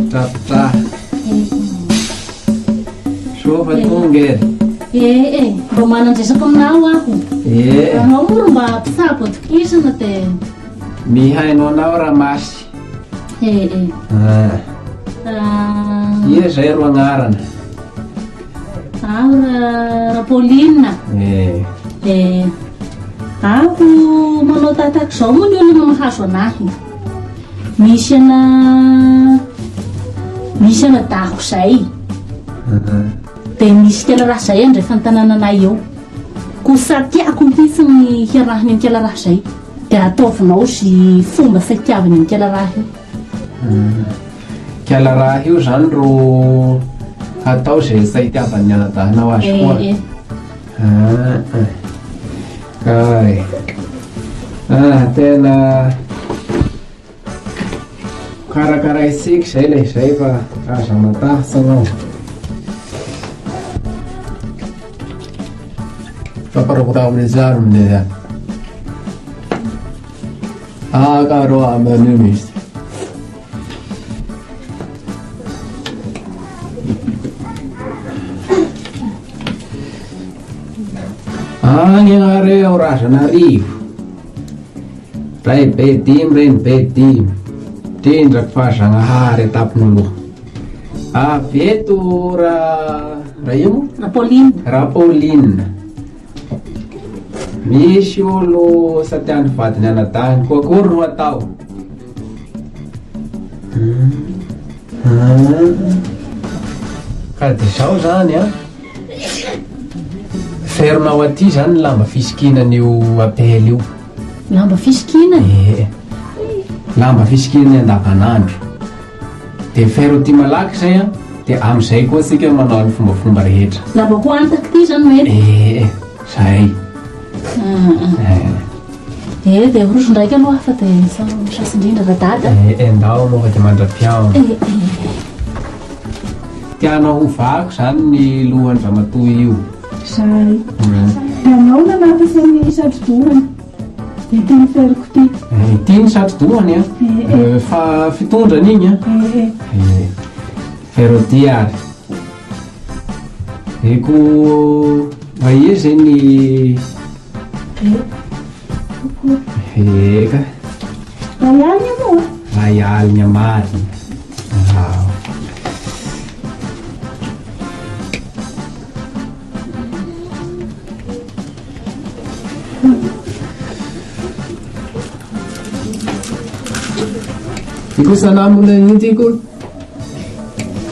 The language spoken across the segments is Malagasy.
Trapitraha. Soa fa tonga e. Eh eh, mba manan-dresaka aminao aho. Eh. Anao moa ro mba mpitsabo atokisana dia. Mihaino anao Ramasy. Eh eh. Ah. Ah. Ia zay ro agnarana? Aho ra Rapauline. Eh. Eh. Aho manao tataka izao moa ny olona mahazo anahy. Misy ana misy ana dahoko izay. Dia misy kela raha izay andrefan'ny tanànanay eo. Koa sa tiako mihitsy ny hiarahany amin'ny kela raha izay. Dia ataovinao zy fomba sa itiavany amin'ny kela raha io. Kela raha io zany ro atao izay sa itiavan'ny anadahinao azy koa. Eh, eh. Ah, ah. Kay. Ah, tena karakaraintsika izay ilay izay fa aza matahotra anao. Agny ianareo razanarivo, Raibe dimy renibe dimy, Trindrako fa Zagnahary an-tampon'oloha. Avy eto ra ra io moa? Rapauline. Rapauline. Misy olo sa tian'ny vadiny anadahiny koa akory no atao. Ka dia izao zany an. Ferinao aty zany ny lamba fisikinan'io apel io. Lamba fisikinana? Ee. Lamba fisikinany andavanandro. Dia fero aty malaky izay an, dia amin'izay koa tsika manao ny fombafomba rehetra. Lamba ho antako ity zany no eto? Ee, zay. Ee, dia roso ndraiky aloha fa dia misaotra indrindra radada. Ee, ndao moa fa dia mandra-pihaona. Ee. Tianao ho vahako izany ny lohan-dramatoa io. Zay. Tianao nanapaka ny satro-dohany. Dia ity ny feriko ity. Eh, ity ny satro-dohany an. Eh, eh. Eh, fa fitondrany iny an. Eh, eh. Eh, fero ity ary. Eko aia izay ny Eka. Ray alina moa? Ray alina marina. Wow. Iko sanamuna inty ko.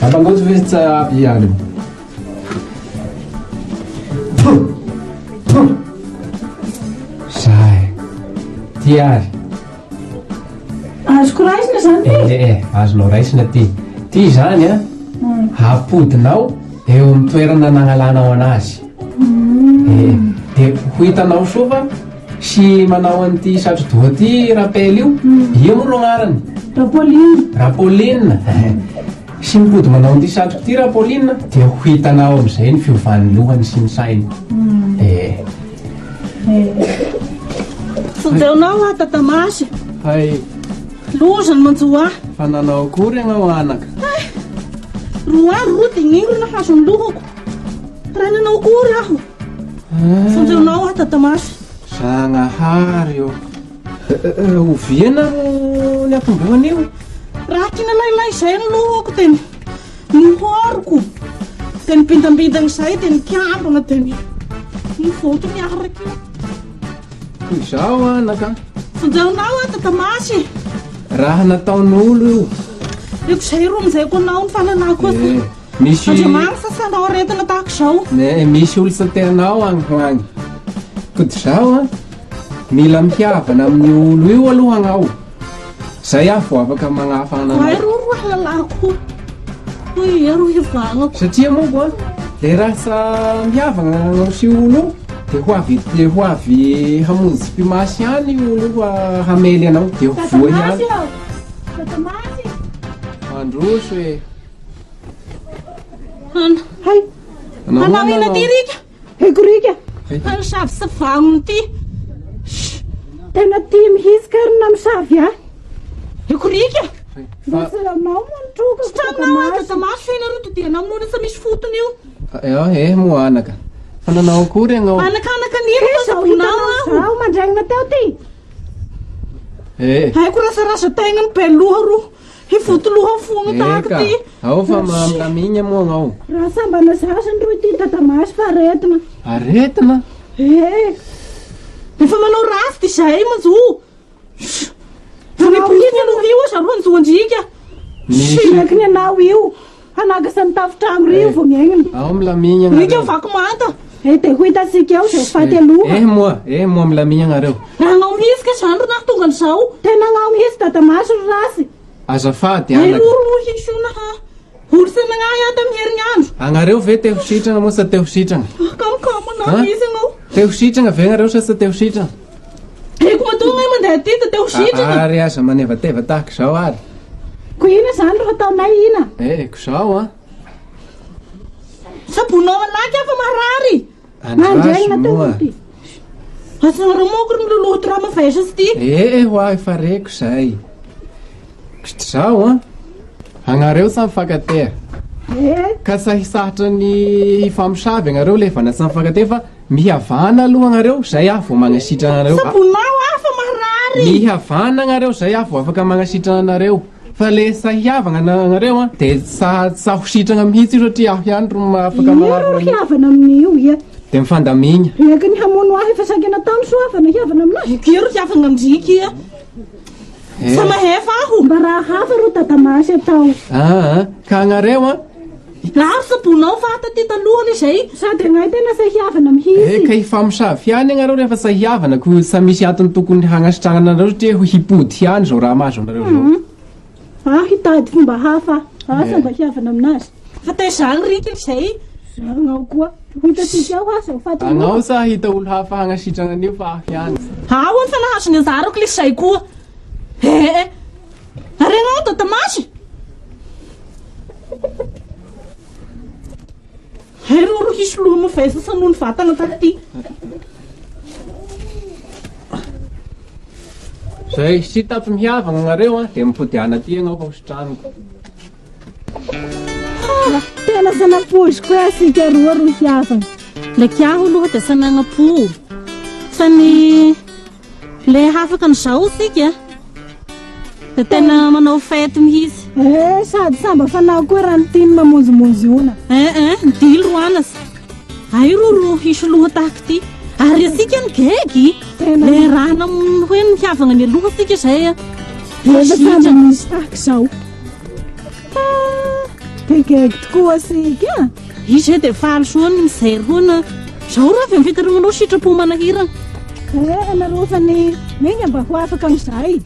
Apangotsy ve tsy ampy ihany. Zay. Ty ary. Azoko raisina zany ty? Eh, eh, azonao raisina ty. Ty zany a, hmm. apodinao eo amin'ny toerana nagnalanao anazy. Hmm. Eh, de ho hitanao soa fa sy manao an'ity satro-doha ty Rapel io, hmm. io moa no agnarany? Rapoline. Rapoline. Sy mipody manao an'ity satroka ity raha Pauline dia ho hitanao amin'izay ny fiovan'ny lohany sy ny sainy. Eh. Vonjeonao aho Tata Masy. Hay. Loza ny manjo ahy. Fa nanao akory ianao anaka? Hay. Roa andro roa dia iny no nahazo ny lohako. Raha nanao akory aho. Vonjeonao aho Tata Masy. Zagnahary ô. Oviana no niatombohana io? Raha tiana lailay izay ny lohako dia nohoriko, dia nibindambindana izay dia nikambana dia nivoto miaraka io. Toy izao anaka. Vonjeonao aho Dada Masy e. Raha nataon'olo io. Eko izay ro amin'izay ko anao ny fahalalako azy. Eh, misy Andriamanitra sa sanao aretina tahaka izao. Eh, misy olo tsy te anao agny ho agny. Kody izao an. Mila mihavana amin'io olo io aloha agnao. Zay aho vao afaka magnafana anao. Oay ro ro halalako. Hoy ero hivagnako. Satria monko an, le raha tsa mihavagna agnao sy io olo io, de ho avy de ho avy hamonjy mpimasy ihany io olo io hamely anao, de ho voa ihany. Mandroso e. Hana. Hay. Hanao ina ty Rika? Eko Rika. Hana savy sy vagnony ty. Tena tia mihitsy ka ry namosavy ahy. Eko. rika. Mba tsy anao moa ny troka. Sitranao aho Dadamaso fa ianareo to dia namonoana sa misy fotony io. Eh, eh moa anaka. Fa nanao akory ianao? Anakanaka ny ino fa Izao sabonao hitanao aho. izao mandraigna teo ty. Eh. Haiko rasarasa tegna ny be loha ro. Hifoto loha foagna tahaka Eka. ty. Ao fa milamigna moa agnao. Raha sambana zasy ny roa ty Dadamaso fa aretina. Aretina? Eh, Efa manao ratsy ty zay manjo. Fa mipolitika aloha io aza ro anjoandrika. Misy. Sinaky ny anao io. Hanagasa ny tafitrano rio vao miaingina. Ao milamigna Rika agnareo. vaky manta. Eh, dia ho hitantsika eo izay faty aloha. Eh moa, eh moa milamigna agnareo. Raha agnao mihitsy zany ro nahatonga an'izao. Tena agnao mihitsy Dadamaso ry rasy. Azafady Ay anaka. ro ro hisona ha. Olo sy nagnahy aho tamin'ny herinandro. Agnareo ve te ho sitrana moa sa te ho sitrana? Kamokamo anao Ha? mihitsy ianao. Te ho sitrana ve agnareo sa tsy te ho sitrana? Haiko matoa ngay mandeha aty da te ho sitrana. Ary aza manevateva tahaka izao ary. Ko ina zany ro ataonay ina? Eh, ko izao an. Sabonao malaky aho fa marary. Andraso Mandraigna teo moa. ty. Asanareo moko ro miloloha ty raha mavesatra ty. Eh, ho ahy fa reko zay. Ko izao an. Agnareo sa mifankatea. Eh, Ka sa hisahatra ny hifamosavy agnareo le vana tsy mifankatea fa mihavana aloha agnareo zay aho vao magnasitrana anareo. Sabonao aho fa marary. Mihavana agnareo zay aho vao afaka magnasitrana anareo. Fa le sa hihavagna anareo an de sa sa ho sitrana mihitsy io satria aho ihany ro afaka io ro magnarina an'io. hiavana amin'io ia. De mifandamigna. Reky ny hamono ahy efa saika nataony soavana hiavana aminazy. Kero hiavagna amindriky ia. Eh. Sa mahefa aho. Mba raha hafa ro Dadamaso atao. Ah, ah, ka agnareo an Laro sabonao fa taty talohany izay. Sady agnay tena sa hiavana Eh, mihitsy. ka hifamosavy ihany agnareo rehefa sa hihavana ko sa misy antony tokony hagnasitragna anareo satria ho hipody ihany zao raha mahazo anareo zao. Ah, hitady fomba hafa. Asa Eh. mba hiavana aminazy. Fa tezagny riky izay. Agnao koa. Ho hitantsika eo asa ho faty aloha. Agnao sa hita olo hafa hagnasitragna an'io fa aho ihany. Aho fa nahazo ny anjarako le zay koa. Eh eh. Ary ianao Dadamasy? Hay ro ro hisy loha mavesatra noho ny vatana taty. Zay, sy tapy mihavagna agnareo an, de mipodiana aty agnao fa ho sitraniko. Tena sa nampoiziko hoe asika roa ro hiavana. Ndraiky aho aloha dia sa nagnapo. Fa ny le hafaka an'izao sika dia tena manao fety mihitsy. Eh, sady samba fanao koa raha ny tiany mamonjimonjy ona. Eh eh, ny dily ro anasy. Ay ro ro hisy loha tahaky ty. Ary asika ny gegy. Tena. Le raha namono hoe ny hiavagna ny aloha sika zay a. Efa samba misy tahaka izao. Ah, dia gaigy tokoa asika. Izy zay dia faly soa ny mijery hoana. Zao raha avy amin'ny fitarimanao sitrapo manahirana. Eh, anareo fa ny menga mba ho afaka amin'izay.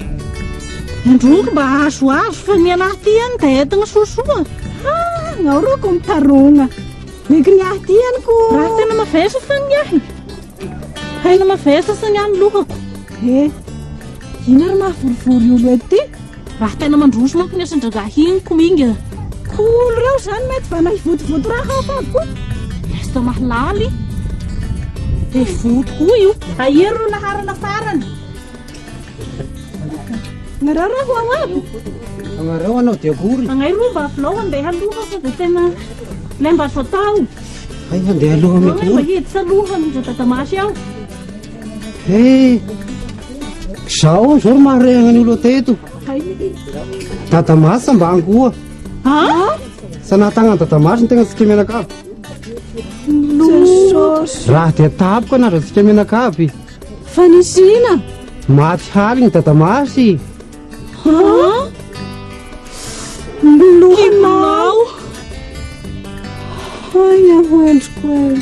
Androko mba azoazo fa ny anahy ty any dia entina soasoa. Ah, ngao ro ko mitarogna. Meky ny ahy ty ihany ko. Raha tena mavesatra fa ny ahy. Tena mavesatra sa ny ahy ny lohako. Eh, ino ary mahavorivory olo eto ty? Raha tena mandroso manko ny asan-dragahy iny ko minga. Ko olo reo zany mety vana hivotovoto raha hafa avy koa. Lasa mahalaly. Dia voto koa io. Ahery ro laharana farany. Nareo raha ho ao aby. Agnareo anao dia akory. Agnay ro mba avilao andeha aloha fa dia tena le mba azo atao. Ay handeha aloha Agnay mba mikory. hiditra aloha amin'izay Dadamaso ao. Eh. Zao zao ro maharehagna ny olo teto. Dadamaso mba angoa. Ah? Sa nahatagna Dadamaso ny tegna tsika mianakavy. Jesosy. Raha dia tapoka anareo tsika mianakavy. Fa nisy ina? Maty haligny Dadamasy. Ah? Lohanao. Ay, aho endriko e.